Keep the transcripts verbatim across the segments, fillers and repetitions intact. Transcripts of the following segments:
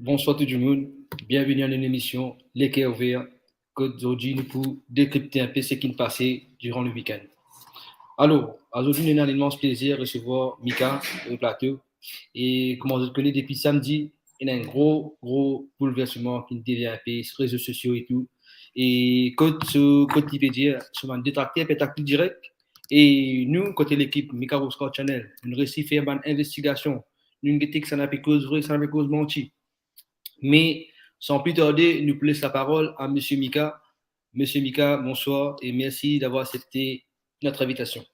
Bonswar tou dimoun, bienveni dan enn emision Leker Ouver, kot zordi nou pou dekripte inpe seki pase diran le weekend. Alor, azordi nou ena enn imans plezir resevwar Mika o plato. E kouma zot kone, depi samdi, ena enn gro, gro boulverseman ki devir inpe rezo sosio e tou. E kot so, kot li pe dir, so bann detrakter pe atak li direk. E nou, kote lekip Mika Broadcast Channel, nou resi fer bann investigasion. Nou gete kisannla pe koz vre, kisannla pe koz manti. Me, san pli tarde, nou pou les laparol a Misie Mika. Misie Mika, bonswar e mersi davwar aksepte not invitasion.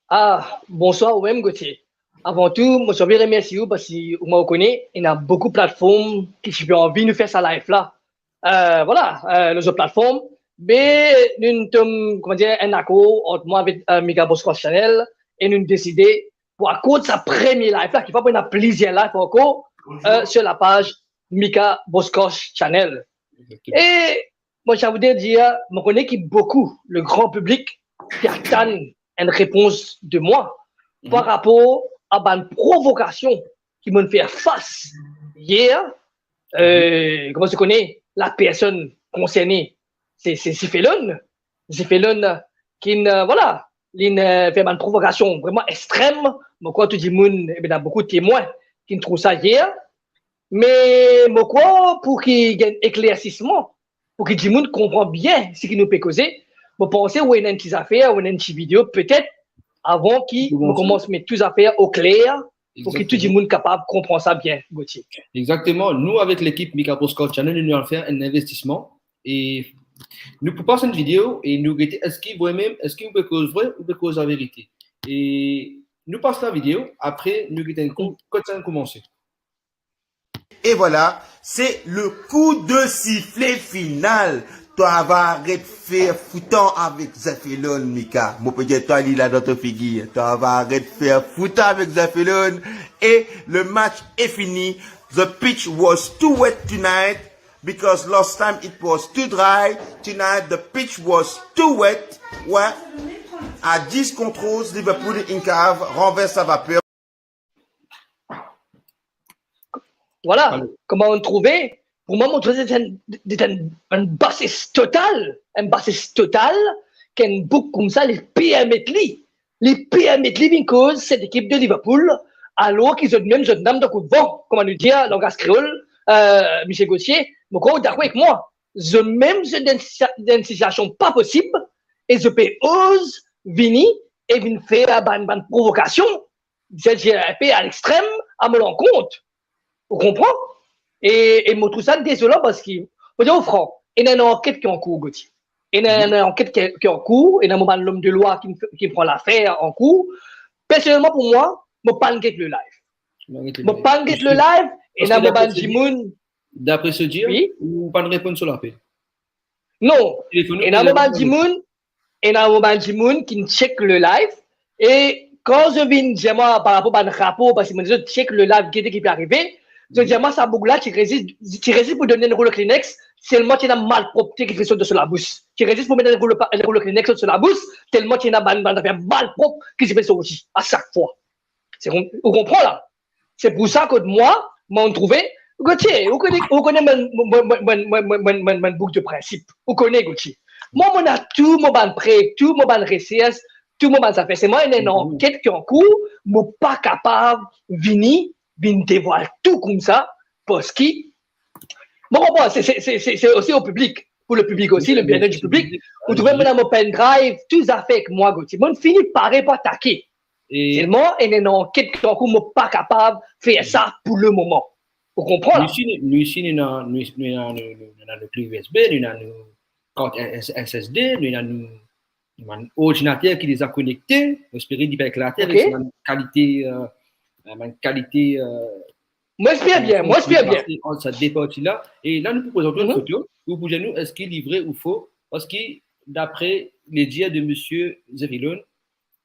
Ah, bonswar ou mem, Gauthier. Avan tou, mo ti anvi remersie ou parski ou, mo kone, ena boukou platform ki ti pe anvi nou fer sa live la. Eh, vwala, eh, lor zot platform. Me nou tom, kouma dir, enn akor ant mwa avek, eh, Mika Broadcast Channel e nou deside pou akord sa premie live la, ki pa pou ena plizier live ankor, eh, sur la page Mika Broadcast Channel. Exactement. E mo ti a voudre dir, mo kone ki boukou, le gran piblik, ki atann enn repons de mwa par rapor a bann provokasion ki mo'nn fer fas yer. Eh, kouma zot kone, la personn konserne, se, se Zefelon. Zefelon, ki'nn, eh, vwala, li'nn, eh, fer bann provokasion vreman extrem. Mo krwar tou dimoun, e be, ena boukou temwin ki'nn trouv sa yer. Me mo krwar pou ki gagn eklersisman, pou ki dimoun konpran bien seki nou pe koze, mo panse ou ena enn ti zafer, ou ena enn ti video, petet, avan ki mo koumans met tou zafer okler, pou ki tou dimoun kapav konpran sa bien, Gauthier. Exactement. Exactement. Nou, avek lekip Mika Broadcast Channel, nou, nou al fer enn investisman e nou pou pas enn video e nou gete eski vremem, eski ou pe koz vre, ou pe koz laverite. E nou pas lavideo, apre nou gete enn kou, kot sa koumanse. Et voilà, c'est le coup de sifflet final. Toi, va arrêter faire foutant avec Zefelon, Mika. Mo pe dir twa li la dan to figir. Toi, va arrêter faire foutant avec Zefelon. Et le match est fini. The pitch was too wet tonight because last time it was too dry. Tonight, the pitch was too wet. Ouais. À dix contre onze, Liverpool inn kapav ranvers sa vapeur. Vwala, kouma ou trouve, pou mwa, mo trouve se enn, se enn, enn bases total, enn bases total, ki enn boug koumsa, li permet li, li permet li vinn koz set ekip de Liverpool, alor ki zot mem, zot nam dan koudvan, kouma nou dir, langaz kreol, eh, Misie Gauthier, mo krwar ou dakor avek mwa, zot mem, zot dan enn si-, dan enn sitiasion pa posib, e zot pe oz vini e vinn fer bann, bann provokasion, zot dir inpe a lextrem a mo lankont. Ou konpran? E, e mo trouv sa dezolan parski, mo dir ou fran, ena enn anket ki ankour, Gauthier. Ena, ena enn anket ki, ki ankour, ena mo bann lom de lwa ki, ki pran lafer ankour. Personelman, pou mwa, mo pa'nn get le live. Mo pa'nn get le live, ena mo bann dimoun. Dapre so dir, wi, ou pa'nn reponn so lapel? Non. Telefone ou? Ena mo bann dimoun, ena mo bann dimoun ki'nn check le live, e kan zot vinn dir mwa par rapor bann rapor, parski mo dir zot check le live, gete ki pe arive, zot dir mwa sa boug la ti rezis, ti rezis pou donn enn roulo Kleenex, telman ti ena malpropte ki ti pe sort dan so labous. Ti rezis pou met enn roulo pa-, enn roulo Kleenex dan so labous, telman ti ena bann, bann zafer malprop ki ti pe sorti a sak fwa. Se kon-, ou konpran la? Se pou sa kot mwa, mo trouve, Gauthier, ou kone, ou kone mo, mo, mo boug de prinsip. Ou kone, Gauthier. Mwa, mo ena tou mo bann prev, tou mo bann resers, tou mo bann zafer. Selman ena enn anket ki ankour, mo pa kapav vini, vinn devwal tou koumsa, parski, mo konpran, se, se, se, se, se osi o piblik, pou le piblik osi, le bienet di piblik. Ou trouve, mo ena mo pendrive, tou zafer ek mwa, Gauthier. Mo fini pare pou atake. E selman, ena enn anket ki ankour, mo pa kapav fer sa pou le moman. Ou konpran la? Nou isi, nou, nou isi, nou ena, nou, nou ena, nou, nou, nou ena nou kle U S B, nou ena nou kart S-, S S D, nou ena nou, nou bann ordinater ki deza konekte, mo espere li pa eklate avek bann kalite, eh, bann kalite, eh, Mo espere bien, mo espere bien. Ant sa de parti la, e la nou pou prezant enn foto, ou pou dir nou eski li vre ou fo, parski dapre le dir de misie Zefelon,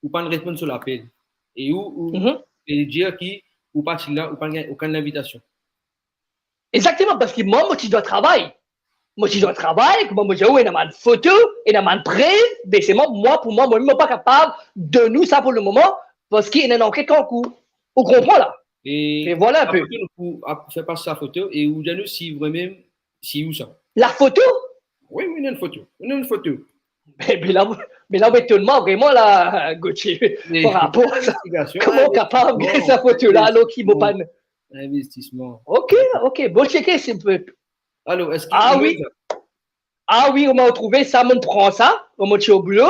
ou pa'nn reponn so lapel. E ou, ou, e li dir ki ou pa ti la, ou pa'nn gagn okenn linvitasion. Exactement, parski mwa, mo ti dan travay. Mo ti dan travay, kouma mo dir ou, ena bann foto, ena bann prev, me selman mwa, pou mwa, mwa mem, mo pa kapav donn ou sa pou le moman, parski ena enn anket ankour. Ou konpran la? E vwala enpe. Apre tou, nou pou ap-, fer pas sa foto e ou dir nou si vremem, si ou sa. Lafoto? Wi, wi, ena enn foto. Ena enn foto. Me, me la, me la, ou etonn mwa vreman la, Gauthier, par rapor a sa. Investigasyon, investigasyon. Kouma ou kapav gagn sa foto la, alor ki mo pa... Investisman. Ok, ok. Bon, cheke si mo pe... Alor, eski... Ah wi. Ah wi, ou mo trouve sa, mo pran sa, mo ti o boulo.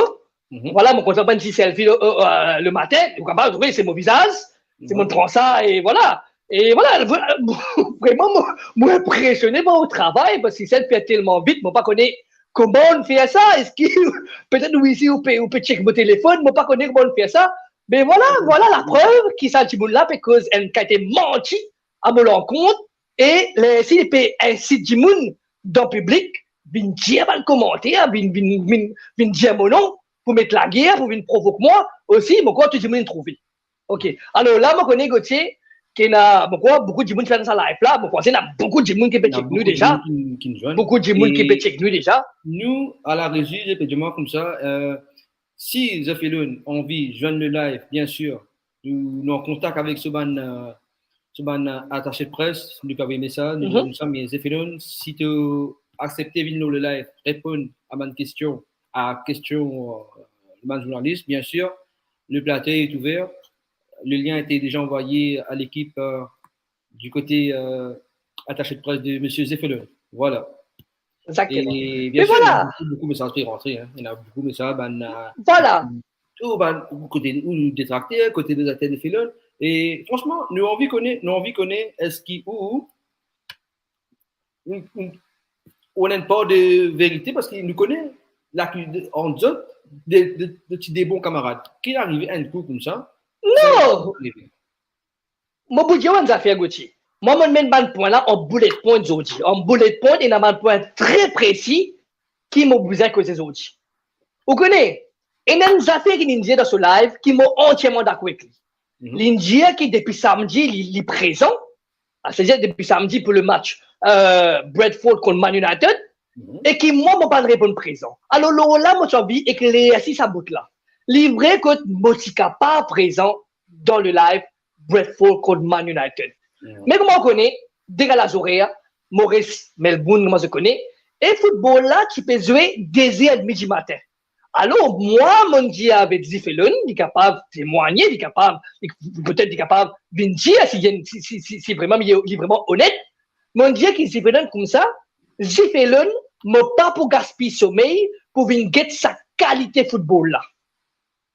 Mhm. Vwala, mo kontan pran ti selfie le, euh, euh, le matin, ou kapav trouve, se mo vizaz, se mo pran sa, e vwala. E vwala, vwala, vreman, mo, mo inpresione par ou travay, parski sa fer telman vit, mo pa kone kouma ou fer sa, eski, petet ou isi, ou pe, ou pe check mo telefonn, mo pa kone kouma ou fer sa. Me vwala, vwala laprev ki sa dimoun la pe koz enn kalite manti a mo lankont, e lerla li pe insit dimoun dan piblik, vinn dir bann komanter, vinn, vinn, vinn, vinn dir mo nom, pou met lager, pou vinn provok mwa, osi, mo krwar tou dimoun inn trouve. Ok. Alor la, mo kone Gauthier, ki ena, mo krwar boukou dimoun ki dan sa live la, mo panse ena boukou dimoun ki pe check nou deza. Ena boukou dimoun ki, ki zwenn. Boukou dimoun ki pe check nou deza. E nou, a la rezi, zot pe dir mwa koumsa, euh, si Zefelonn anvi zwenn le live, bien sir, nou, nou an kontak avek so bann, euh, so bann, euh, atache de pres, nou kapav eme sa, nou dir koumsa, me Zefelonn, si to aksepte vinn lor le live, reponn a bann kestion, a kestion, euh, bann zournalis, bien sir, le plato est ouvert. Le lien a été déjà envoyé à l'équipe, euh, du côté, euh, attaché de presse de monsieur Zefelonn. Voilà. Exactement. E bien sir, ena boukou, boukou mesaz pe rantre, hein. Ena boukou mesaz, bann, euh, tou bann kote ou detrakter, kote detraktè Zefelonn. E fransman, nou anvi kone, nou anvi kone eski ou, ou, ou, ou ena enn par de verite, parski nou kone lakiz ant zot, de, de, de ti de bon kamarad. Ki arive enn kou koumsa? Non! Mo pou dir ou enn zafer, Gauthier. Mwa, mo amenn bann pwin la an bullet point zordi. An bullet point, ena bann pwin tre presi ki mo bizin koze zordi. Ou kone, ena enn zafer ki linn dir dan so live ki mo antierman dakor ek li. Mhm. Linn dir ki depi samdi, li, li prezan, ah, setadir depi samdi pou le match, euh, Brentford kont Man United, mhm, e ki mwa, mo pa'nn reponn prezan. Alor, lor la, mo ti anvi eklersi sa bout la. Li vre kot mo ti kapav prezan dan le live Brentford kont Man United. Mhm. Me kouma ou kone, dekalaz orer, mo res Melbourne, kouma zot kone, e foutbol la ti pe zwe de zer edmi dimatin. Alor, mwa, mo'nn dir avek Zefelonn, li kapav temwagne, li kapav, li, petet li kapav vinn dir si, si, si, si, si vreman li, li vreman onet. Mo'nn dir ki Zefelonn koumsa, Zefelonn, mo pa pou gaspiy somey pou vinn get sa kalite foutbol la.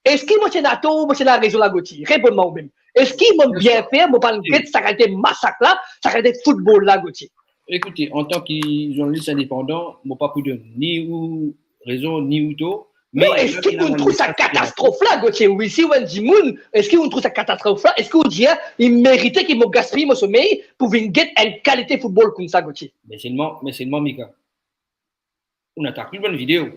Eski mo ti ena tor, mo ti ena rezon la, Gauthier? Reponn mwa ou mem. Eski mo bien fer, mo pa'nn get sa kalite masak la, sa kalite foutbol la, Gauthier? Ekoute, antan ki zournalis indepandan, mo pa pou donn ni ou rezon, ni ou tor. Non, me eski ou trouv sa katastrof la, Gauthier? Ou isi, ou enn dimoun, eski ou trouv sa katastrof la? Eski ou dir, li merite ki mo gaspiy mo somey pou vinn get enn kalite foutbol koumsa, Gauthier? Me selman, me selman, Mika, ou atak li bann video.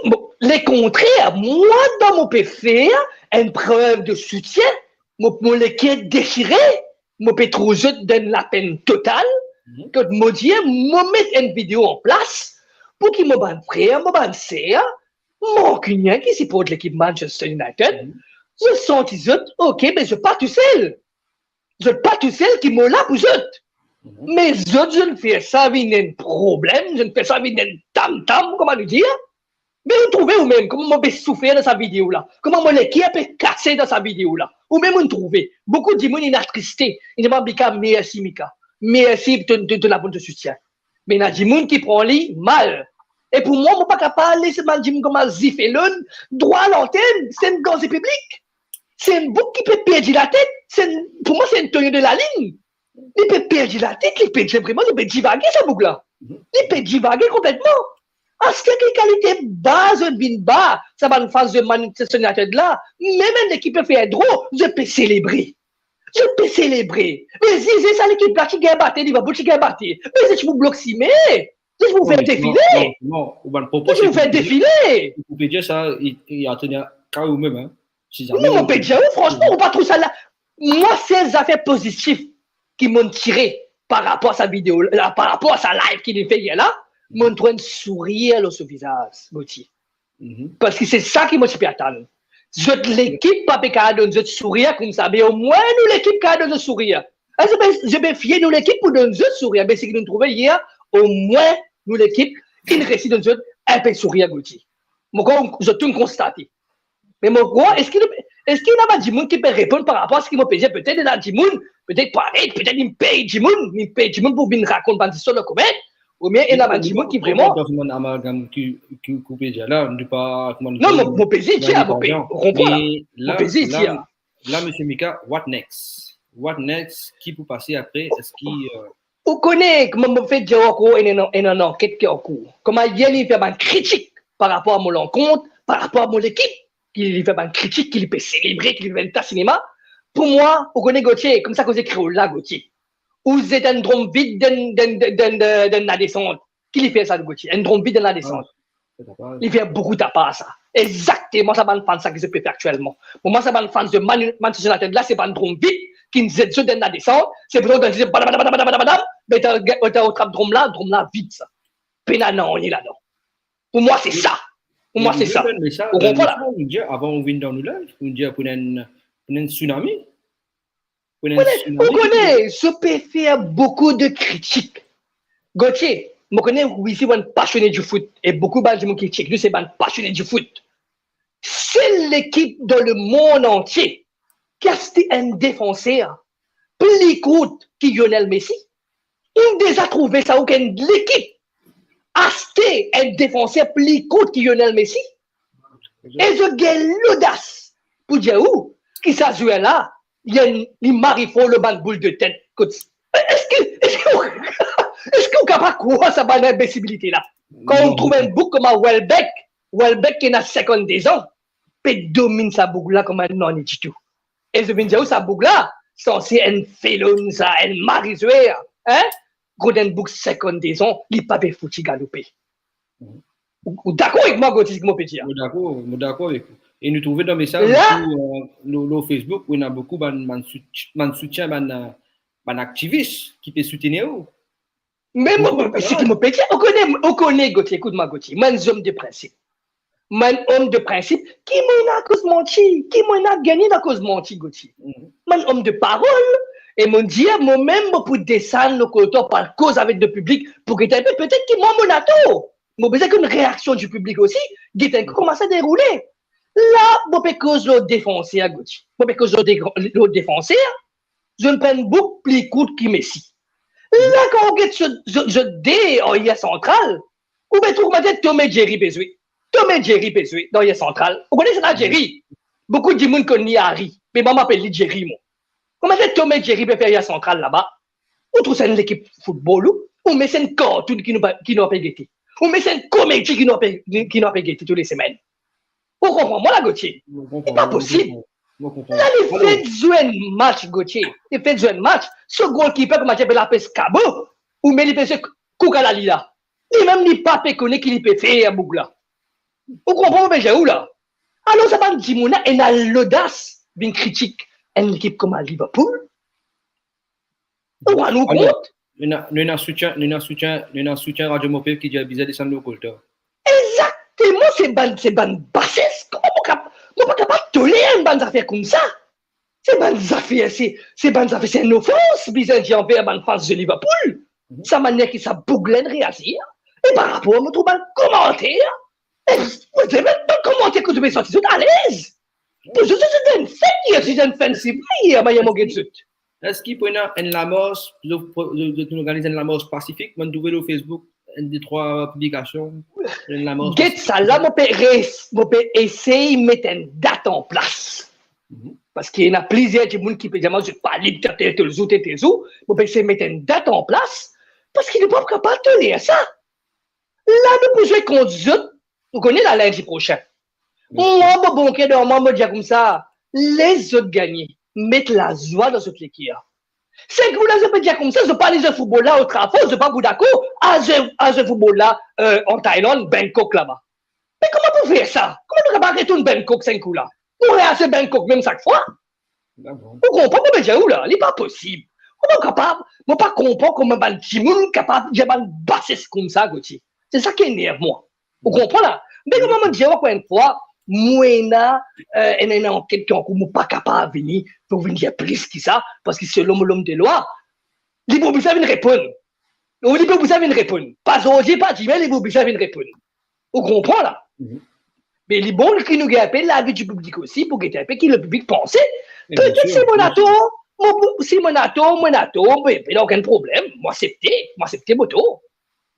Bon, lekontrer, mwa, dan mo pe fer enn prev de soutien, mo, mo leker desire, mo pe trouv zot dan enn lapenn total, mhm, kot mo dir, mo met enn video an plas pou ki mo bann frer, mo bann ser, mankinien ki siport lekip Manchester United, mhm, zot santi zot, ok, me zot pa tousel. Zot pa tousel ki mo la pou zot. Mhm. Me zot, zot fer sa vinn enn problem, zot fer sa vinn enn tam-tam, kouma nou dir. Me ou trouve ou mem, kouma mo pe soufer dan sa video la, kouma mo leker pe kase dan sa video la. Ou mem ou trouve, boukou dimoun inn atriste, inn dir mwa, Mika, mersi Mika. Mersi pou to, to, to laponn to soutien. Me ena dimoun ki pran li mal. E pou mwa, mo pa kapav les bann dimoun kouma Zefelonn drwa lantenn, se enn danze piblik. Se enn boug ki pe perdi latet. Se enn, pou mwa, se enn Tonio de la Linn. Li pe perdi latet, li pe dir vreman, li pe divage, sa boug la. Mhm. Li pe divage konpletman. Aster ki kalite ba zot vinn ba, sa bann fan de Manchester United la, mem enn lekip pe fer dro, zot pe selebre. Zot pe selebre. Me zize sa lekip la ti gagn bate, Liverpool ti gagn bate. Me zot ti pou blok sime. Zot ti pou fer defile. Non, non, non, ou bann propo, zot ti pou fer defile. Ou pe dir sa, li, li ateni ka ou mem, hein. Si zame... Non, mo pe dir ou, fransman, ou pa trouv sa la. Mwa, sel zafer pozitif ki mo'nn tire par rapor a sa video la, par rapor a sa live ki li fer yer la, mo'nn trouv enn sourir lor so vizaz, Gauthier. Mhm. Parski se sa ki mo ti pe atann. Zot lekip pa pe kapav donn zot sourir koumsa, me omwin nou lekip kapav donn zot sourir. Zot pe, zot pe fie nou lekip pou donn zot sourir, me seki nou trouve yer, omwin nou lekip inn resi donn zot inpe sourir, Gauthier. Mo krwar zot tou inn konstate. Me mo krwar, eski, eski ena bann dimoun ki pe reponn par rapor a seki mo pe dir? Petet ena dimoun, petet parey, petet inn pey dimoun, inn pey dimoun pou vinn rakont bann zistwar dan koment, oubien ena bann dimoun ki vreman... Amalgam ki, ki, ki ou pe dir la, nou pa, kouma nou... Non, mo, mo pe zis dir, mo pe, ou konpran la? Mo pe zis dir. La, Misie Mika, what next? What next? Ki pou pase apre? Eski, euh... Ou kone, kouma mo fek dir ankor, ena, ena, ena anket ki ankour. Kouma yer li fer bann kritik par rapor a mo lankont, par rapor a mo lekip, ki li fer bann kritik, ki li pe selebre, ki li fer enn ta sinema. Pou mwa, ou kone Gauthier, koumsa koze kreol la, Gauthier. Ou zet enn drom vid dan, dan, dan, dan, dan ladesant. Ki li fer sa, Gauthier? Enn drom vid dan ladesant. Li fer boukou tapaz sa. Exakteman sa bann fan sa ki zot pe fer aktielman. Pou mwa, sa bann fan de Man, Manchester United la, se bann drom vid ki zet zot dan ladesant. Se pou zot dir badam, badam, badam, badam, badam, me ta, ta trap drom la, drom la vid sa. Pena nanye ladan. Pou mwa, se sa. Pou mwa, se sa. Ou konpran la? Ou dir, avan ou vinn dan nou live, ou dir pou enn, pou enn tsunami. Ou kone, zot pe fer boukou de kritik. Gauthier, mo kone ou isi ou enn pasione di foot, e boukou bann dimoun ki kritik nou, se bann pasione di foot. Sel lekip dan lemond antie ki aste enn defanser pli kourt ki Lionel Messi. Ou deza trouve sa, okenn lekip aste enn defanser pli kourt ki Lionel Messi? E zot gagn lodas pou dir ou ki sa zwer la, li, li mari for lor bann boul de tet kot... Eski, eski ou, eski ou kapav krwar sa bann inbesibilite la? Kan ou trouv enn boug kouma Welbeck, Welbeck ki ena sinkant-de-de an, pe dominn sa boug la kouma nanye ditou. E zot vinn dir ou sa boug la sanse enn felon sa, enn mari zwer, hein? Kot enn boug sinkant-de-de an, li pa pe fouti galoupe. Ou, ou dakor avek mwa, Gauthier, ki mo pe dir? Mo dakor, mo dakor avek ou. E nou trouve dan mesaz la, lor, lor Facebook, wi, ena boukou bann, bann sout-, bann soutien, bann, euh, bann aktivis ki pe soutenir ou. Me mo, seki mo pe dir, ou kone, ou kone, Gauthier, ekout mwa, Gauthier, mwa enn zom de prinsip. Mwa enn om de prinsip, ki mo ena akoz manti? Ki mo ena gagne dan koz manti, Gauthier? Mwa enn om de parol, e mo dir, momem mo pou desann lor kotor pou al koz avek lepiblik, pou get enn pe, petet ki mwa mo ena tor. Mo bizin konn reaksion di piblik osi, get enn kou kouma sa deroule. La, mo pe koz lor defanser, Gauthier. Mo pe koz lor de-, lor defanser, zot pran enn boug pli kourt ki Messi. La, kan ou get zot, zot, zot de arier santral, ou pe trouv kouma Tom e Jerry pe zwe. Tom e Jerry pe zwe dan arier santral. Ou kone sa, Jerry? Boukou dimoun konn li Harry, me mwa mo apel li Jerry, mwa. Kouma Tom e Jerry pe fer arier santral laba, ou trouv sa enn lekip foutbol, ou, oubien se enn kartoun ki nou pa, ki nou pe gete? Oubien se enn komedi ki nou pe, ki nou pe gete tou le semenn? Ou konpran mwa la, Gauthier? Mo konpran, mo konpran, mo konpran. Li pa posib. La, li fek zwe enn match, Gauthier. Li fek zwe enn match. So golkiper kouma ti pe lapes kabo, oubien li pe zwe kou kala li la. Limem li pa pe kone ki li pe fer, boug la. Ou konpran mo pe dir ou la? Alor sa bann dimoun la ena lodas vinn kritik enn lekip kouma Liverpool? Ou rann ou kont? Nou ena, nou ena soutien, nou ena soutien, nou ena soutien Radio Mo Pep ki dir bizin desann lor kotor. Exakteman, se bann, se bann bases. Kouma mo kap-, mo pa kapav toler enn bann zafer koumsa. Se bann zafer, se, se bann zafer, se enn ofans bizin dir anver bann fan de Liverpool. Sa manier ki sa boug la inn reazir. E par rapor mo trouv bann komanter, e mo dir, me bann komanter kot zot pe santi zot alez. Pou zot, zot, zot enn fet, zot enn fet, se vre, manier mo get zot. Eski pou ena enn lamars, zot, zot, zot organiz enn lamars pasifik? Mo'nn trouve lor Facebook enn, de, trwa piblikasion, enn lamars pasifik. Get sa la, mo pe res-, mo pe esey met enn dat an plas. Parski ena plizier dimoun ki pe dir mwa, zot pa lib tel, tel, tel zour, tel, tel zour. Mo pe esey met enn dat an plas, parski nou pa kapav toler sa. La, nou pou zwe kont zot, ou kone la, lindi prosin. Mwa, mo bon ker dan mwa, mo dir koumsa, les zot gagne, met lazwa dan zot leker. Seki la, zot pe dir koumsa, zot pa ale zwe foutbol la Old Trafford, zot pa pou dakor, al zwe, al zwe foutbol la, euh, an Thailand, Bangkok laba. Me kouma pou fer sa? Kouma nou kapav retourn Bangkok sa enn kou la? Nou real zwe Bangkok mem sak fwa. Ou konpran mo pe dir ou la? Li pa posib. Kouma kapav, mo pa konpran kouma bann dimoun kapav dir bann bases koumsa, Gauthier. Se sa ki enerv mwa. Ou konpran la? Me kouma mo dir ankor enn fwa, mwa ena, eh, ena, ena anket ki ankour, mo pa kapav vini pou vinn dir plis ki sa, parski selon mo lom de lwa, li pou oblize vinn reponn. Ou li pou oblize vinn reponn. Pa zordi, pa dimin, li pou oblize vinn reponn. Ou konpran la? Mhm. Me li bon ki nou gagn inpe lavi di piblik osi, pou gete inpe ki lepiblik panse. Petet si mo ena tor, mo, si mo ena tor, mo ena tor, be, be, ena okenn problem. Mo aksepte, mo aksepte mo tor.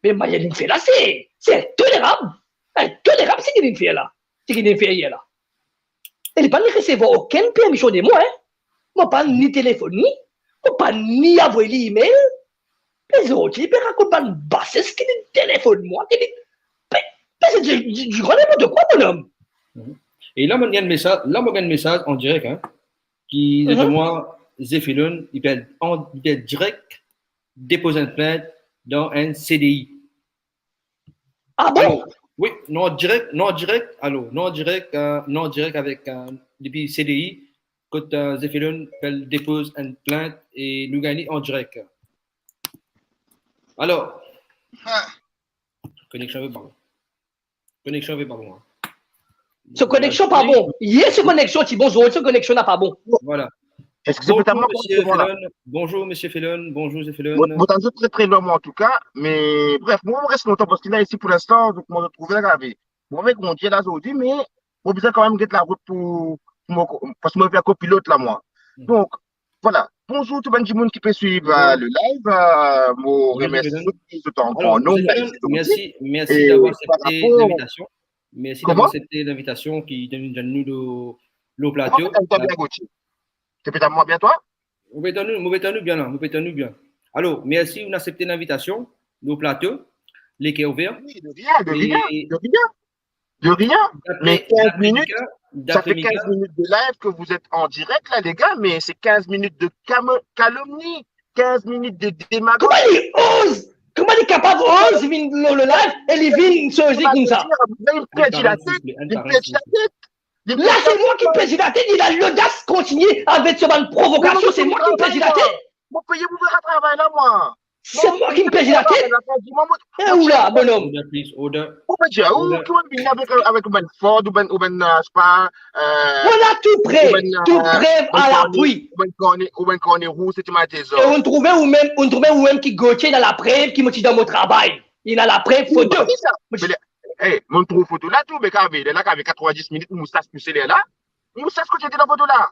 Me manier li fer la, se, se intolerab. Intolerab seki li fer la. Seki li fer yer la. E li pa ni resevwar okenn permision de mwa, en. Mo pa ni telefonn li, mo pa ni avoy li email. Pe zordi, pe rakont bann bases ki li telefonn mwa, ki li, pe, pe se di, di, di gran ninport kwa, bonom. Mhm. E la, mo gagn mesaz, la, mo gagn mesaz an direk, en, ki, mhm, dir mwa, Zefelonn, li pe al an, li pe al direk depoz enn plint dan enn C D I. Ah bon? Alo, wi, nou an direk, nou an direk, alo, nou an direk, eh, nou an direk avek, eh, depi C D I, kot, eh, Zefelonn pe al depoz enn plint e nou gagn li an direk. Alor, ah, koneksion pe pa bon. Koneksion pe pa bon, en. So koneksion pa bon. Yer so koneksion ti bon, zordi so koneksion napa bon. Vwala. Eski se petet mwa? Bonzour, misie Felonn. Bonzour, misie Felonn. Bonzour, Zefelonn. Mo, mo tann zot tre, tre lwen, mwa, antouka, me bref, mo, mo res lontan, parski la, isi, pou linstan, donk, mo trouve la, gade. Mo, mo kontign la zordi, me mo bizin kanmem get larout pou, pou mo, parski mo fer kopilot la, mwa. Hmm. Donk, vwala. Bonzour tou bann dimoun ki pe swiv, eh, le live. Eh, mo remersi zot, zot an gran nonb, mersi, mersi davwar aksepte linvitasion. Mersi davwar aksepte linvitasion ki donn, donn nou lor, lor plato. Koman, to pe tann mwa bien, Gauthier? To pe tann mwa bien, twa? Mo pe tann nou, mo pe tann nou bien la, mo pe tann nou bien. Alor, mersi ou'nn aksepte linvitasion lor plato Leker Ouver. Wi, de rien, de rien, de rien. De rien. Me kinz minit, sa fer kinz minit de live ke vous êtes en direct la, les gars, me se kinz minit de cam-, calomnie, kinz minit de demagozi. Kouma li oz? Kouma li kapav oz vinn lor le live e li vinn soze koumsa? Li perdi latet, li perdi latet. La, se mwa ki perdi latet, li ena lodas kontigne avek so bann provokasion, se mwa ki perdi latet. Mo peye pou fer sa travay la, mwa. Se mwa ki perdi latet. E ou la, bonom? Order, please, order. Ou pe dir, ou, ki ou vinn avek, avek ou bann Ford, ou bann, ou bann, eh, sepa, eh, ou bann, eh, tou prev, tou prev a lapui. Ou bann korne, ou bann korne rouz, se ti ma dezord. E ou'nn trouve oumem, ou'nn trouve oumem ki Gauthier ena laprev ki mo ti dan mo travay. Li ena laprev foto. Mo ti Eh, mo trouv foto la tou, be kavi, lerla kavi katrevin-dis minit, moustas pouse lerla. Moustas kot ete dan foto la?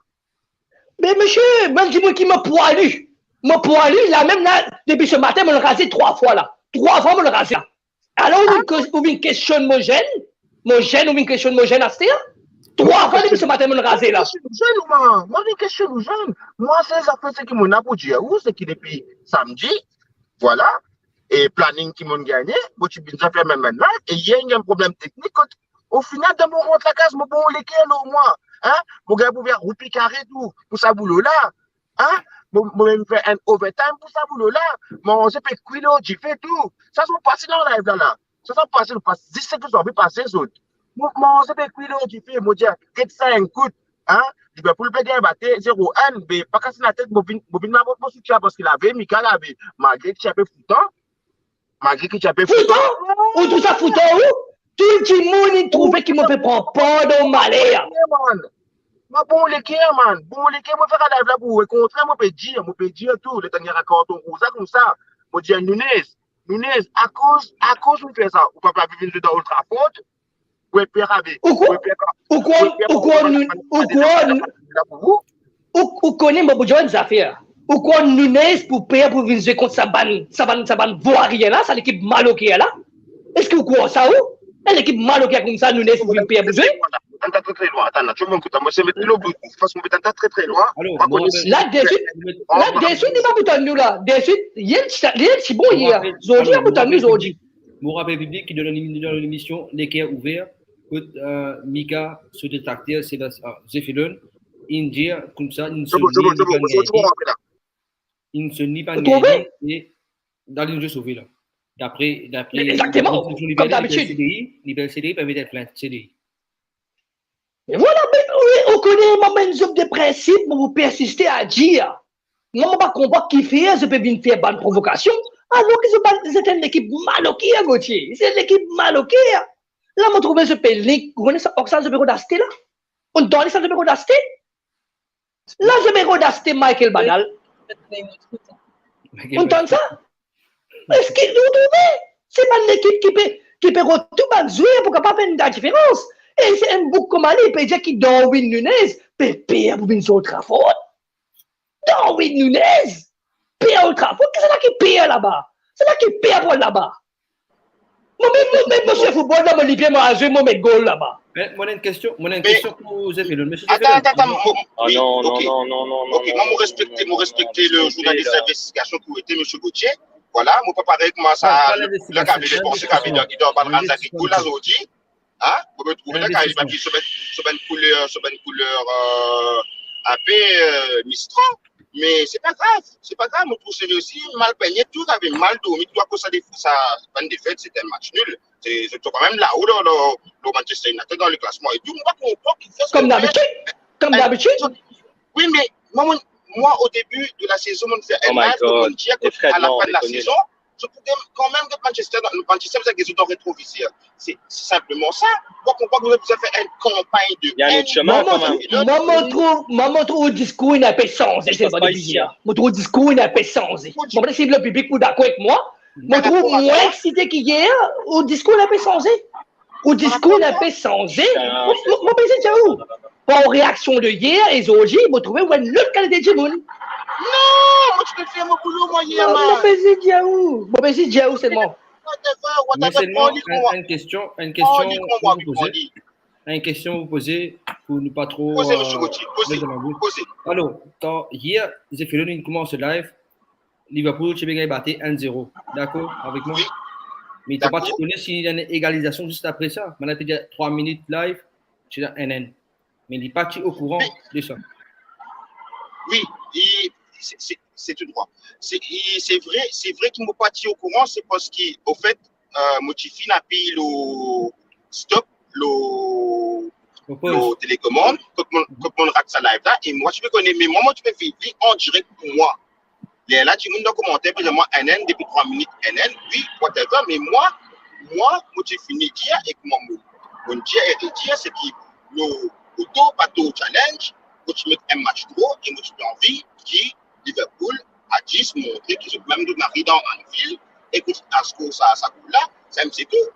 Be misie, bann dimoun ki mo pwali. Mo pwali, la mem la, depi se matin, mo'nn raze trwa fwa la. Trwa fwa mo'nn raze la. Alor, ou vinn ke-, ou vinn kestionn mo zenn? Mo zenn, ou vinn kestionn mo zenn aster? Trwa fwa depi se matin, mo'nn raze la. Mo vinn kestionn ou zenn, ou, mwa. Mwa, se zafer seki mo ena pou dir ou, seki depi samdi, vwala, e planing ki mo'nn gagne, mo ti bizin fer mem bann la, e yer inn gagn problem teknik, kot, o final, dan mo rant lakaz, mo bon leker lor mwa, en, mo gagn pou vinn roupi kare tou, pou sa boulo la, en, mo, mo mem fer enn overtime pou sa boulo la, manze pe kwi lor dife tou, sa, sa mo pase dan live la, la, sa, sa mo pase, mo pase, zis seki zot anvi pase zot, mo, manze pe kwi lor dife, mo dir, get sa enn kout, en, Liverpool pe gagn bate zero enn, be pa kas latet, mo vinn, mo vinn met mo soutien parski lave, Mika lave, malgre ki ti inpe foutan, malgre ki ti inpe foutan. Foutan? Ou trouv sa foutan, ou? Tou dimoun inn trouve ki mo pe pran par dan maler. Man, mo bon leker, man, bon leker, mo fer live la pou ou, okontre, mo pe dir, mo pe dir tou, letan li rakont ton koze koumsa, mo dir, Nunez, Nunez, akoz, akoz ou fer sa? Ou pa pe vinn zwe dan Old Trafford? Ou pe rave. Ou ko-, ou pe, ou ko-, ou ko-, ou ko-, ou, ou kone mo pou dir enn zafer. Ou krwar Nunez pou per pou vinn zwe kont sa bann, sa bann, sa bann vwari la, sa lekip maloker la? Eski ou krwar sa, ou? Enn lekip maloker koumsa, Nunez pou vinn per pou zwe? Atann, atann, tre, tre lwin. Atann, la, to mo ekout, mo se met lo bout, paski mo pe atann tre, tre lwin. Alor, mo konnen la, deswit, la, deswit, li pa pou tann nou la. Deswit, li ti, li ti bon yer. Zordi, li pa pou tann nou zordi. Mo rapel piblik ki dan lemi-, dan lemision Leker Ouver, kot, eh, Mika, so detrakter, Sebas-, ah, Zefelonn, inn dir koumsa, inn sonn li, li pa'nn gagn li. Inn sonn li, pa'nn gagn li, e la, li zwe sove la. Dapre, dapre, exakteman, li pe al, kom dabitid, li pe al C D I, li pe al C D I, pe met plint C D I. E vwala, be, wi, ou kone, mo bann zom de prinsip, mo pou persiste a dir. Mwa, mo pa konpran kifer zot pe vinn fer bann provokasion, alor ki zot bann, zot enn lekip maloker, Gauthier. Se lekip maloker. La, mo trouve zot pe link. Ou kone sa, sa zot pe rod aste la? Ou tann sa zot pe rod aste? La, zot pe rod aste Michael Badal. Ou tann sa? Eski ou trouve? Se bann lekip ki pe, ki pe rod tou bann zwer pou kapav fer enn diferans. E se enn boug kouma li, pe dir ki Darwin Nunez pe per pou vinn sort Old Trafford. Darwin Nunez per Old Trafford. Kisannla ki per laba? Kisannla ki per pou al laba? Mo mem, mo mem, mo swiv foutbol dan mo lipie, mo al zwe, mo met gol laba. Me, mo ena enn kestion, mo ena enn kestion pou Zefelon. Mesie Atann, Zefelon, atann, atann. Mo, Ah wi, non, non, ok. Non, non, non, Ok, mwa, mo respekte, mo respekte le journaliste d'investigation ki ou ete, Monsieur Gauthier. Voilà, mo pa parey kouma sa, Ah, pas le l'investigation, la ki ave le panse ki ave dan, dan bann l'investigation. Azaki Koul la, zordi. Hein? Mo pe trouve la, L'investigation. ki ave so bann, so bann kouler, so bann kouler, euh, inpe, euh, mistran. Me se pa grav, se pa grav, mo trouv se li osi mal pegne, tou ave mal dormi, tou akoz sa def-, sa bann defet, se enn match nul. Se, se kanmem lao dan, dan, dan Manchester United, dan le klasman e tou, mo pa konpran ki fer Kom dabitid. Kom dabitid. Wi, me mwa, mo, mwa, o debi de la sezon, mo fer Oh enn my live, mo God. dir ki E Fred, a la non, fin de la dekonn. Sezon, zot pou gagn kanmem, get Manchester, dan Manchester, zot pou gagn zot dan retrovisir. Se, se sinpleman sa. Mo konpran ki zot bizin fer enn kanpagn de Il y a un haine. autre chemin Mwa, mo quand même. trouv, mwa, mo trouv, mwa, mo trouv ou diskour inn inpe sanze, Sa se se pas bann isi, bizar. Mo trouv ou diskour inn inpe sanze. Mo pa si le piblik pou dakor ek mwa. Mo Par trouv rapport à mwa quoi? Eksite ki yer, ou diskour inn inpe sanze. Ou diskour inn inpe sanze. Mo, mo, mo pe dir ou, par reaksion de yer e zordi, mo trouve ou enn lot kalite dimoun. Non, mo ti pe fer mo boulo, mwa, yer, Non, mo man. pe dir ou, mo pe dir ou selman. Whatever, Me whatever, selman, pran li enn, kouma. enn kestion, enn Pran kestion li pou kouma, vous pran poze, li. Enn kestion pou poze, pou nou pa tro, Poze, Monsieur euh, Gauthier, poze, met dan la bouche. Poze. Alor, kan yer, Zefelon inn koumans live, Liverpool ti pe gagn bate enn zero. Dakor avek mwa? Wi. Me to pa ti Dakor. kone si ena egalizasion zis apre sa. Bann la pe dir trwa minit live, ti ena enn enn. Me li pa ti okouran de sa. Wi, e, se, se, se tou drwa. Se, e, se vre, se vre ki mo pa ti okouran, se parski, ofet, euh, mo ti finn apiy lor stop, lor, Mo poz. lor telekomand, kot mo, kot mo rat sa live la, e mwa ti pe kone, me mwa, mo ti pe viv li an direk pou mwa. Lerla dimoun dan komanter pe dir mwa enn enn depi trwa minit, enn enn, wi, whatever, me mwa, mwa, mo ti fini dir ek mwa, mo, mo dir e redir, se ki nou, nou tou pa tou challenge, mo ti met enn match tro, e mo ti anvi ki Liverpool a dis montre ki zot mem zot ariv dan Anfield, e ki akoz sa, sa gol la, sa se tou.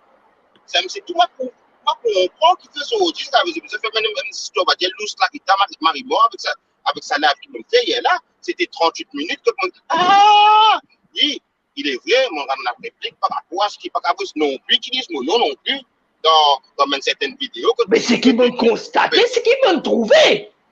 Sa se tou, mwa pou, mwa pou konpran ki fer zordi, sa ve dir, sa fer mem, mem zistwar, va dir, lous la, ki ta mari, mari mor avek sa, avek sa live ki mo fer yer la, se te trant-wit minit, kot mo, ah, wi, il est vrai, mo rann la replik par rapor a seki pa kapav non pli, ki dir mo non non pli, dan, dan bann sertenn video, kot Me seki mo konstate, seki mo trouve,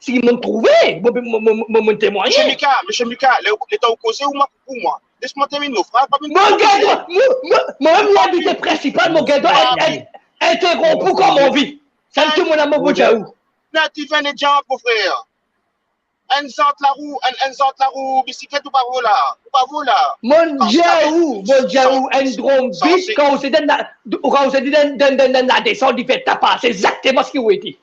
seki mo trouve, mo, mo, mo, mo, mo temwagne. Monsieur Mika, Monsieur Mika, le, letan ou koze, ou ma koup mwa. Les mwa terminn mo fraz, pa vinn Mo gagn, mo, mo, mo mem linvite prinsipal, mo gagn dwa int-, int-, interonp ou kan mo anvi. Sa tou mo la, mo pou dir ou. Non, ti finn diab, mon frère. Enn zant larou, enn, enn zant larou bisiklet, ou pa vo la, ou pa vo la. Mo dir ou, mo dir ou, enn drom vit, kan ou se dan la, kan ou se dan, dan, dan, dan ladesant, li fer tapa, se exakteman seki ou ete.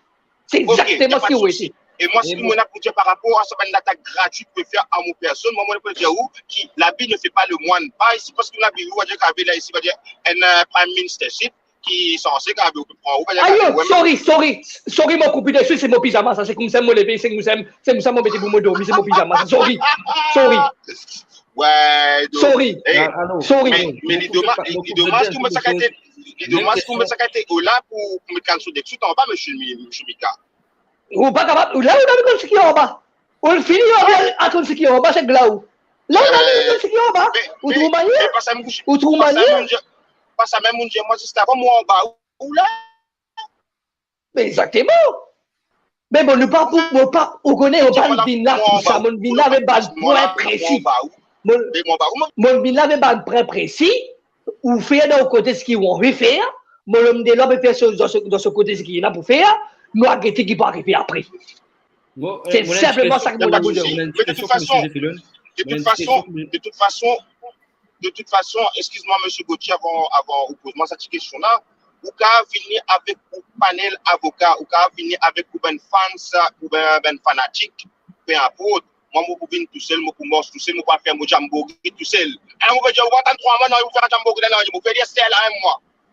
Se Ok, exakteman pa seki de ou souci. ete. E mwa, si mo ena pou dir par rapor a sa bann latak gratwit ki pe fer a mo personn, mwa, mo ena pou dir ou ki l'habit ne fait pas le moine. Pa isi, parski mo ena pou dir ou, va dir ki ave la isi, va dir enn, euh, Prime Ministership ki sanse ki ave ou pran ou, va dir ki Ayo, ave ou, sorry, sorry, sorry, mo koup ou deswi, se mo pizama sa, se koumsa mo leve, se koumsa, se koumsa mo mete pou mo dormi, se mo pizama sa, sorry, sorry, Ouais, donc, sorry, hey, sorry. Mais, mais li domaz, li domaz ki ou met sa kalite, li domaz ki ou met sa kalite ola pou, pou met kanson dessous, t'en bas, monsieur, monsieur Mika. Ou pa kapav, ou la ou ena konn seki anba. Ou fini anba, akoz seki anba, se glaw. La ou ena konn seki anba. Ou trouv manier? Mais pas ça, mon, Ou trouv pas ça, manier? Mon Dieu, pas ça, même, mon Dieu, moi, juste avant, moi, en bas, ou là. Me exakteman. Me bon, nou pa pou, nou pa, ou kone, ou pa vinn la pou sa, mo vinn la avek bann pwin presi. Mo, mo vinn la avek bann pwin presi, ou fer dan ou kote seki ou anvi fer, mo lom de lwa pe fer so, dan so, dan so kote seki ena pou fer, nou a gete ki pou arive apre. Se sinpleman sa ki mo la pou dir. De toute façon, de toute façon, de toute façon, de toute façon, excuse-moi, monsieur Gauthier, avant, avant ou poz mwa sa ti kestion la, ou kapav vini avek ou panel avoka, ou kapav vini avek ou bann fans, ou bann, bann fanatik, peu importe. Mwa, mo pou vinn tousel, mo pou mars tousel, mo pou al fer mo jamboree tousel. E mo pe dir, ou pa atann trwa mwa, non, ou fer jamboree la, non, mo pe dir, se la, enn mwa.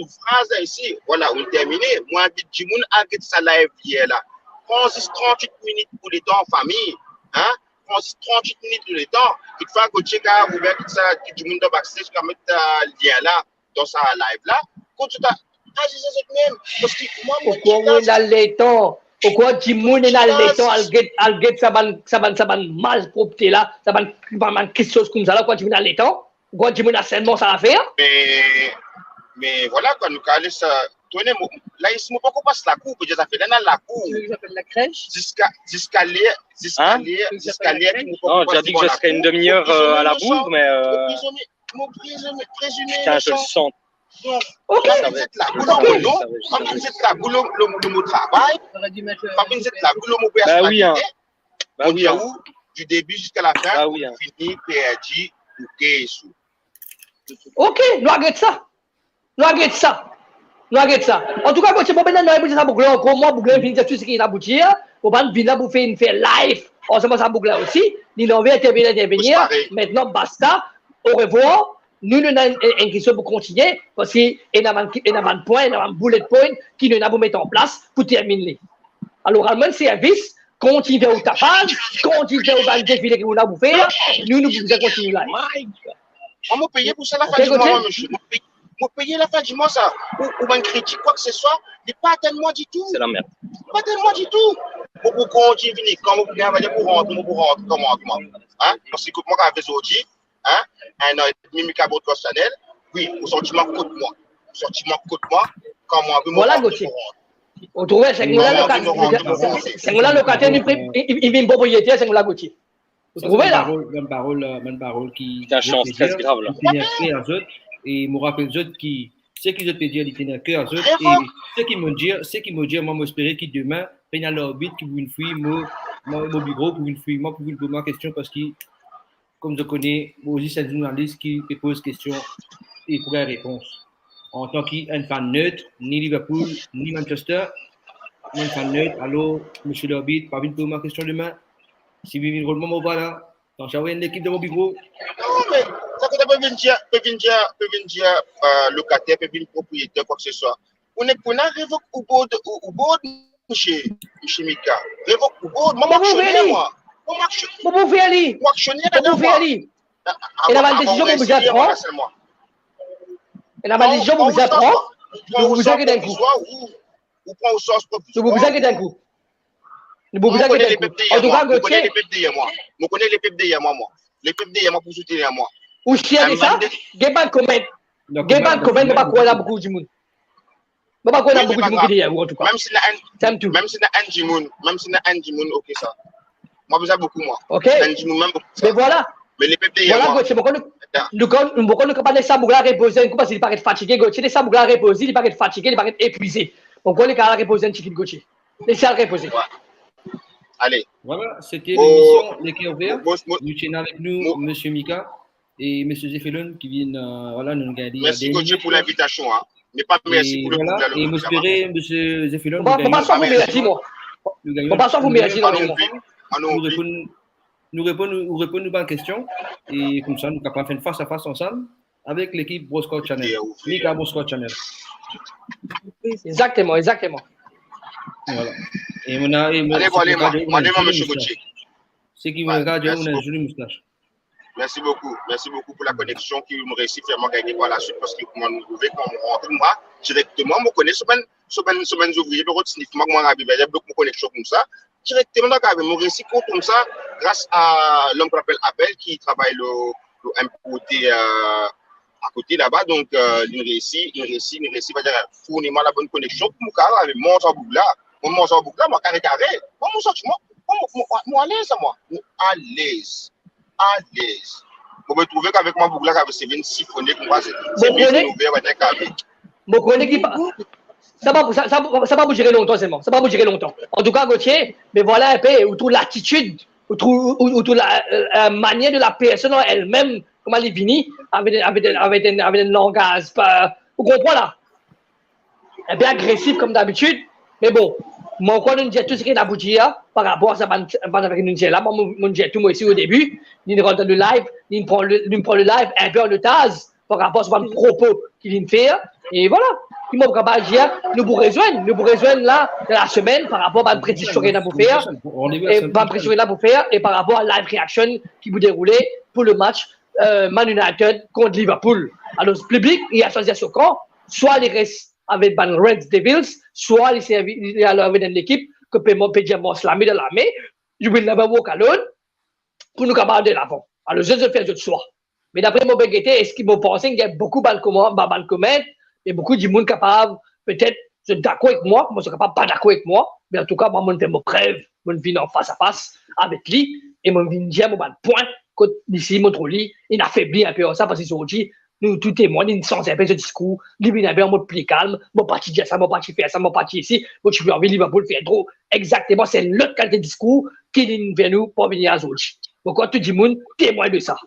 nou fraz la isi, vwala, ou termine. Mo invit dimoun al get sa live yer la. Pran zis trant-wit minit pou letan, fami, hein? Pran zis trant-wit minit pou letan. Kitfwa Gauthier kapav oubien kit sa, ki dimoun dan backstage kapav met, euh, lien la dan sa live la. Kot zot a, azir zot mem. Parski mwa, mo... Ou krwar mo ena letan? Ou krwar dimoun ena letan al get, al get sa bann, sa bann, sa bann malpropte la, sa bann, bann, bann kiksoz koumsa la, ou krwar dimoun ena letan? Ou krwar dimoun ena sertennman sa a fer? Me, me vwala kwa, nou kapav les, euh, tourne, mo, la isi mo pankor pas lakour, pou dir zafer la ena lakour. Tu veux que j'appelle la crèche? Ziska, ziska ler, ziska ler, ziska ler ki mo pankor pas devan lakour. Hein? Tu veux que j'appelle la crèche? Non, tu as dit que je serai une demi-heure, euh, à la bourre, mais, euh, Mo prezime, mo prezime, prezime inosan. Putain, je le sens. Donk, ok, pa vinn zet lakou lor mo non, pa vinn zet lakou lor, lor, lor mo travay, pa vinn zet lakou lor mo personalite. Bah oui, hein. Bah oui, hein. Ou, du début jusqu'à la fin, bah oui, hein, ou fini perdi ou kes ou. Ok, nou al get sa. Nou al get sa. Nou al get sa. Antouka, Gauthier, mo pena nanye pou dir sa boug la ankor. Mwa, boug la finn dir tou seki ena pou dir. Mo pa vinn la pou fer, fer live. Ansanm sa boug la osi, li anvi intervenir, intervenir. Mintnan, basta, orevwar. Nou, nou ena enn, enn kestion pou kontigne, parski ena bann, ena bann pwin, ena bann bullet point ki nou ena pou met an plas pou terminn li. Alor, rann mwa servis, kontign fer ou tapaz, kontign fer ou bann defile ki ou ena pou fer, nou, nou bizin kontign la. Mwa, mo peye pou sa, lafin di mwa, mwa, misie. Mo peye, mo peye lafin di mwa sa. Ou, ou bann kritik, kwa ke se swa, li pa atenn mwa ditou. Se lamerd. Li pa atenn mwa ditou. Mo pou kontign vini, kan mo pou gagn, mo pou rant, mo pou rant, kouma, kouma. Hein? Parski kot mwa, kan ave zordi, hein? Enn an edmi, Mika Broadcast Channel. Wi, ou santi mwa kot mwa. Ou santi mwa kot mwa, kan mwa, mo rant, mo rant. Ou trouve, se koumsa, lokater, se koumsa, lokater, li, li, li vinn propriyeter, se koumsa, Gauthier. Ou trouve la? Bann parol, bann parol, euh, bann parol ki, ki zot pe dir, li tene aker a zot, e mo rapel zot ki seki zot pe dir, li tene aker a zot, e seki mo dir, seki mo dir, mwa, mo espere ki demin, pena larbit ki pou vinn fouy mo, mo, mo biro, pou vinn fouy mwa, pou vinn poz mwa kestion, parski, kom zot kone, mo zis enn zournalis ki pe poz kestion e pou gagn repons. Antan ki enn fan net, ni Liverpool, ni Manchester, mo enn fan net, alor, misie larbit, pa vinn poz mwa kestion demin. Si vinn rod mwa, mo pa la. Kan sa, wi, enn lekip dan mo biro. Non, me sa kot pe vinn dir, pe vinn dir, pe vinn dir, euh, lokater, pe vinn propriyeter, kwa ke se swa. Ou nek pou ena revok ou board, ou, ou board, misie, misie Mika. Revok ou board. Mwa, mo aksioner, mwa. Mo aksioner. Mo pou fer li. Mo aksioner ladan, mwa. Ena bann desizion pou bizin pran. Ena bann desizion pou bizin pran. Ou bizin get enn kou. Ou pran ou sort provizwar. Ou bizin get enn kou. Ou bizin get enn kou. Antouka, Gauthier, mo kone lepep deryer mwa. Mo kone lepep deryer mwa, mwa. Lepep deryer mwa pou soutenir mwa. Ou fier de sa? Get bann comment. Get bann comment, mo pa krwar ena boukou dimoun. Mo pa krwar ena boukou dimoun ki deryer ou, antouka. Mem si ena enn, mem si ena enn dimoun, mem si ena enn dimoun, ok sa. Mwa, bizin boukou, mwa. Ok. Enn dimoun mem, boukou sa. Me vwala. Me lepep deryer mwa. Vwala, Gauthier, mo krwar nou, nou, nou, mo krwar nou kapav les sa boug la repoze enn kou, parski li paret fatige, Gauthier, les sa boug la repoze, li paret fatige, li paret etwize. Mo krwar li kapav repoze enn tigit, Gauthier. Les sa repoze. Wi. Ale. Vwala, sete lemision Leker Ver. Nou ti ena avek nou misie Mika e misie Zefelon ki vinn, euh, vwala, nou gagn li. Mersi, Gauthier, pou linvitasion, hein. Me pa mersi pou le boug la, le boug la. E mo espere, misie Zefelon, nou gagn li. Mo pa swa pou mersi, mwa. Mo pa swa pou mersi, non, non. Nou reponn, nou reponn, ou reponn nou bann kestion, e koumsa nou kapav fer enn fas a fas ansam avek lekip Broadcast Channel. Mika Broadcast Channel. Exakteman, exakteman. Vwala. E mo ena, e mo, ale, mo ale, mo ale, misie Gauthier. Seki mo rod, mo ena enn zoli moustash. Mersi boukou. Mersi boukou pou lakoneksion ki mo reysi fer mwa gagne par laswit, parski kouma nou trouve, kan mo rantre, mwa, direkteman, mo kone so bann, so bann, so bann zouvrie, mo rod snif mwa, kouma arive, mo blok mo koneksion koumsa, direkteman dan kave, mo reysi kontwol sa, gras a lom ki apel Abel, ki travay lor, lor enn kote, euh, akote laba, donk, euh, li reysi, li reysi, li reysi, va dir, fourni mwa labonn koneksion pou mo kapav arive mont ar boug la. Mo mont ar boug la, mwa, kare kare. Mwa, mo santi mwa, mwa, mo, mo, mo alez, mwa. Mo alez. Alez. Mo pe trouve ki avek mwa boug la, ki ave se vinn sifone koumsa, se, se vinn ouver, va dir, kare. Mo kone ki pa, sa pa, sa, sa, sa pa pou dire lontan selman. Sa pa pou dire lontan. Antouka, Gauthier, me vwala enn pe, ou trouv latitid, ou trouv, ou, ou trouv la, euh, euh, manier de la personne en elle-même, kouma li vini, avek, avek, avek, avek enn langaz, pa, ou konpran la? Enn pe agresif kom dabitid, me bon, mwa, ankor, nou dir tou seki ena pou dir, par rapor a sa bann, bann zafek nou dir la, mwa, mo, mo dir tou, mwa osi, o debi, li rant dan le live, li pran le, li pran le live enn pe an otaz, par rapor a so bann propo ki li fer, e vwala. Ki mo kapav dir, nou pou rezwenn, nou pou rezwenn la, dan lasemenn, par rapor a bann prediksyon ki ena pou fer, e bann prediksyon ki ena pou fer, e par rapor a live reaction ki pou deroule pou le match, euh, Man United kont Liverpool. Alor, piblik, li a swazir so kan, swa li res avek bann Red Devils, swa li servi, li al avek enn lekip ki pe, mo pe dir, mars lame dan lame, you will never walk alone, pou nou kapav al delavan. Alor, zot, zot fer zot swa. Me dapre mo pe gete, eski mo panse ki ena boukou bann koman-, ba-, bann comment, e boukou dimoun kapav, petet, zot dakor ek mwa, kouma zot kapav pa dakor ek mwa, me antouka, mwa, mo fer mo prev, mo vinn an fas a fas avek li, e mo vinn dir mo bann pwin, kot li, si mo trouv li, li inn afebli enn pe ar sa, parski zordi, nou tou temwin, li inn sanz enn pe so diskour, li vinn enn pe an mod pli kalm, mo pa ti dir sa, mo pa ti fer sa, mo pa ti isi, mo ti pe anvi Liverpool fer dro. Exakteman, se enn lot kalite diskour ki linn vinn nou parvenir a zordi. Mo krwar tou dimoun temwin de sa.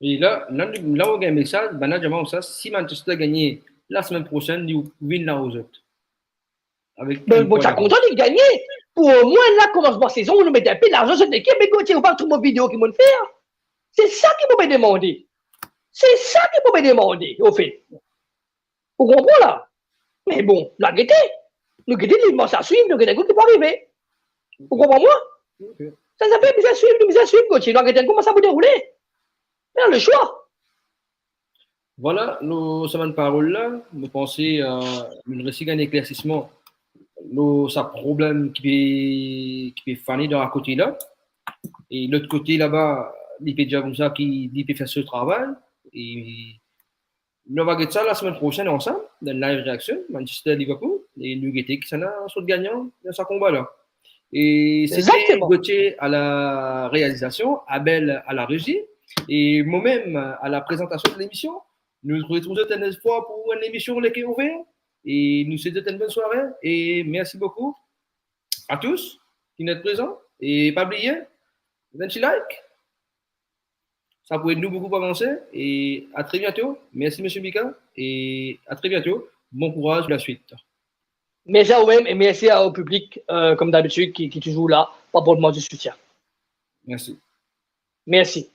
E la, la, la, mo gagn mesaz, bann la dir mwa sa, si Manchester gagne lasemenn prosenn, li vinn la ar zot. Avek, ben, enn bon, pwin ta kontan li gagne. Pou omwin la, komansman sezon, nou met inpe larzan, se de ki, me Gauthier, ou pa trouv mo video ki mo'nn fer? Se sa ki mo pe demande. Se sa ki mo pe demande, anfet. Ou konpran la? Me bon, nou a gete. Nou gete, nou koumans a swiv, nou gete ki pou arive. Ou konpran mwa? Ok. Sa, sa fer bizin swiv, nou bizin swiv, Gauthier. Nou a gete kouma sa pou deroule. Nou ena leswa. Vwala, lor sa bann parol la, mo panse, euh, nou resi gagn eklersisman lor sa problem ki pe, ki pe fane dan la kote la. E lot kote laba, li pe dir koumsa ki li pe fer so travay. E nou va get sa lasemenn prosenn ansam, dan live reaction, Manchester, Liverpool, e nou gete kisannla sort gagnan dan sa konba la. E sete Gauthier à la réalisation, Abel à la régie, e momem à la présentation de l'émission. Nou retrouv zot enn lot fwa pou enn emision Leker Ouver, e nou swet zot enn bonn sware, e mersi boukou a tous ki ena prezan, e pa bliye, bann ti like, sa pou ed nou boukou pou avanse, e à très bientôt. Merci, monsieur Mika, et à très bientôt. Bon courage pour la suite. Mersi a oumem e mersi a ou piblik, euh, kouma dabitid, ki, ki touzour la, pou aport mwa di soutien. Mersi. Mersi.